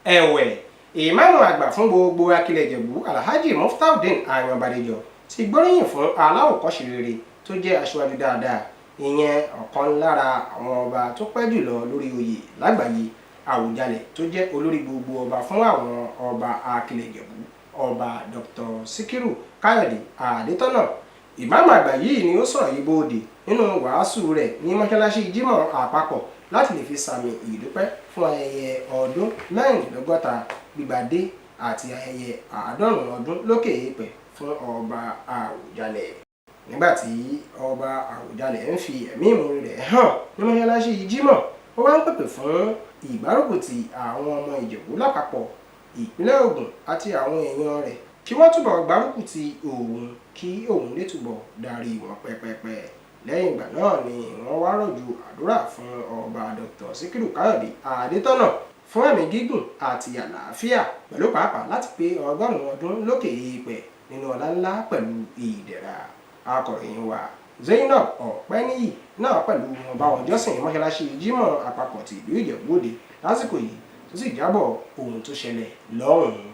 Ẹ̀wẹ̀, ìmáàmù àgbà fún gbogbo Akilẹ̀ Ìjẹ̀bú, Alhaji Muftaudeen Ayanbadejo, ti gbóríyìn fún aláwòkọ́ṣe rere tó jẹ́ aṣíwájú dáadáa, ìyẹn ọ̀kan lára àwọn ọba tó pẹ́ jùlọ lórí oyè lágbàáyé, Àwùjalẹ̀, tó jẹ́ olórí gbogbo ọba fún àwọn ọba Akilẹ̀ Ìjẹ̀bú, Ọba Dr. Sikiru Káyọ̀dé Adétọ́nà. Ìmáàmù àgbà yìí ni ó sọ̀rọ̀ yìí bóde nínú wàásù rẹ̀ ní mọ́ṣáláṣí Jímọ̀ àpapọ̀ láti lè fi sàmì ìdúpẹ́ fún ayẹyẹ ọdún 64 gbígbadé àti ayẹyẹ 90 ọdún lókè èèpẹ̀ fún Ọba Àwùjalẹ̀. Nígbàtí Ọba Àwùjalẹ̀ ń fi ẹ̀mí ìmoore rẹ̀ hàn ní mọ́ṣáláṣí Jímọ̀, ó wá ń pèpè fún ìgbárùkùtì àwọn ọmọ Ìjẹ̀bú lápapọ̀, ìpínlẹ̀ Ògùn àti àwọn èèyàn rẹ̀, kí wọ́n túbọ̀ gbárùkù ti òun kí òun lè túbọ̀ darí wọn pẹ́pẹ́pẹ́. Lẹ́yìn ìgbà náà ni wọ́n wá rọ̀jò àdúrà fún Ọba Dr. Sikiru Káyọ̀dé Adétọ́nà fún ẹ̀mí gígùn àti àlàáfíà, pẹ̀lú pàápàá láti pé 100 ọdún lókè èèpẹ̀ nínú ọlá ńlá pẹ̀lú ìdẹ̀ra. Akọ̀ròyìn wa Zainab Ọ̀pẹ́níyì náà pẹ̀lú wọn bá wọn jọ́sìn mọ́ṣáláṣí Jímọ̀ àpapọ̀ ti ìlú Ìjẹ̀bú Òde lásìkò yìí, tó sì jábọ̀ ohun tó ṣẹlẹ̀ lọ́hùn-ún.